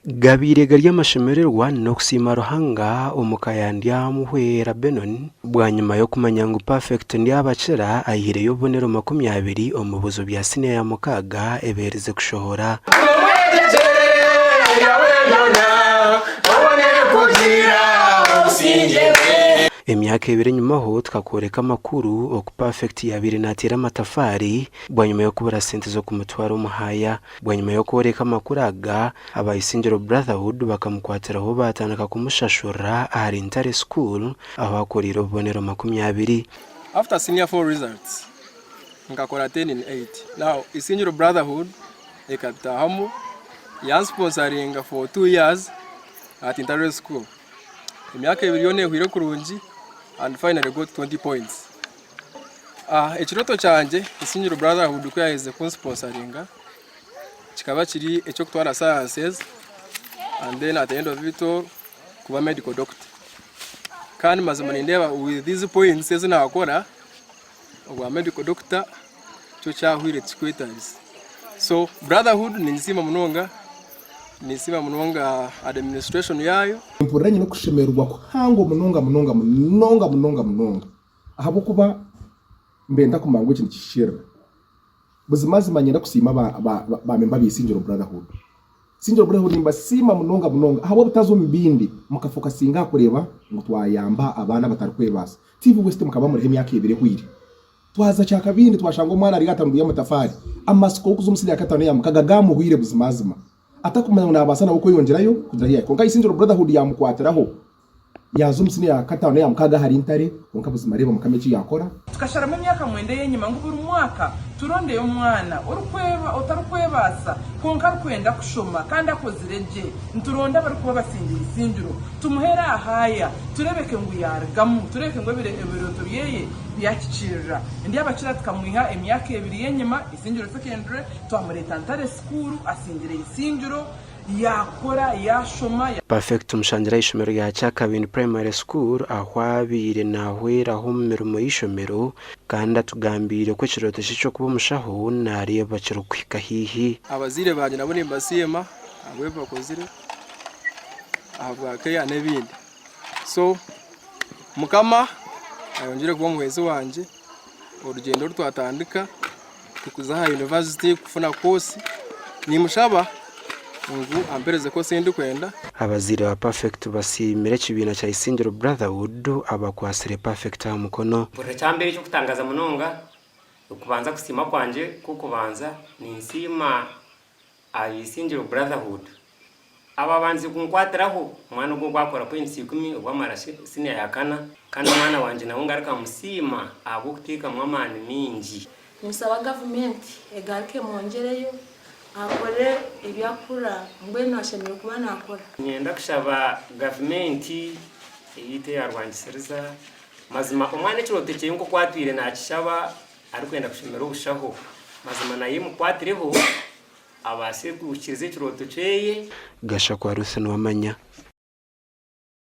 Gabaire gari amashemererwa n'okusiima Ruhanga omu ka ya Ndyamuhwera Benon bwanyima y'okumanya ngu Perfect Ndyabakira aihireyo obubonero 20 omu bibuuzo bya siniya ya mukaaga ebiherize kushohora. Emyaka ebiri enyimaho tukakworeka amakuru oku Perfect yaabaire naateera amatafaari Bwanyima y'okubura sente z'okumutwara omu haaya. Bwanyima y'okworeka amakuru aga, aba Isingiro Brotherhood bakamukwatiraho baatandika kumushashurira ahari Ntare School ahu akoreire obubonero 20. After senior four results nkakora ten in eight now Isingiro Brotherhood ekabitahamu yansponsoringa for 2 years at Ntare School emyaka ebiri yoona ehweire kurungi and finally got 20 points. Ekirooto kyangye Isingiro Brotherhood ku yaaherize kunsiponsaringa kikaba kiri eky'okutwara sciences and then at the end of it all kuba medical doctor. Kandi mazima nindeeba with these points ezi naakora obwa medical doctor kyo kyahwire tikikwetaagisa. So Brotherhood ningisiima munonga, ninsiima munonga administration yaayo. Nimpurira nyine okushemererwa kuhango munonga munonga munonga munonga munonga. Ahabw'okuba mbe ntakumanya ngu eki nikihikirira. Buzimazima niinyenda kusiima ba memba ba Isingiro Brotherhood. Isingiro Brotherhood nimbasiima munonga munonga ahabw'obutaza omu bindi mukafokasinga aha kureeba ngu twayamba abaana abatarikwebaasa. TV West mukaba muriho emyaka ebiri ehweire. Twaza Kyakabindi twashanga omwana ari aha tanuru y'amatafaari. Amatsiko g'okuza omu siniya ya kataano n'eya mukaga gaamuhweire buzimazima. Atakumanya ngu naabaasa nawe kweyongyerayo kugira ahu yaahika. Kwonka Isingiro Brotherhood yaamukwatiraho. Yaaza omu siniya ya kataano n'eya mukaaga ahari Ntare, kwonka buzima reeba Mukama eki yaakora. Tukasharamu emyaka mwenda ey'enyima ngu buri mwaka turondeyo omwana otarikwebaasa kwonka arikwenda kushoma kandi akozire gye. Nituronda abarikuba basingire eisingiro tumuheere aha haaya tureebeke ngu yaarugamu, tureebeke ngu ebirooto bye byahikiirira. Ndyabakira tukamwiha emyaka ebiri y'enyima Isingiro Secondary twamureeta Ntare School asingire eisingiro. Yaakora, yaashoma. Perfect Mushangira ah'eishomero rya Kyakabindi Primary School ahu abaire nahweraho omu mirimo y'eishomero kandi atugambiire oku ekirooto kye ky'okuba omushaho nareeba kirikuhika haihi. Abazaire bangye nabo nimbasiima ahabw'ebi bakozire ahabwa care n'ebindi so mukama ayongyere kuba omuhwezi wangye orugyendo oru twatandika tukuza aha yunivasite kufuna koosi nimushaba ngu ampereze koosi ei ndikwenda. Abazaire ba Perfect basiimire ekibiina kya Isingiro Brotherhood abakwatsire Perfect aha mukono. Mpurira kyambeera eky'okutangaaza munonga, okubanza kusiima kwangye kw'okubanza ninsiima Ab'Isingiro Brotherhood ababandize kunkwatiraho omwana ogu ogu akora points ikumi obu amara siniya ya kana kandi omwana wangye nawe ngaruka musiima ahabw'okuteekamu amaani maingi. Ninsaba gavumenti egaruke emwongyereyo akore ebi arikuhurira mbwenu ashemereire kuba nakora. Niinyenda kushaba gavumenti eyaitu eya Rwangisiriza mazima omwana ekirooto kyeye nk'oku atwire nakishaba arikwenda kushomera obushaho, mazima nayo emukwatireho abaase kuhikiiriza ekirooto kyeye. Gashakwa Ruth Nuwamanya.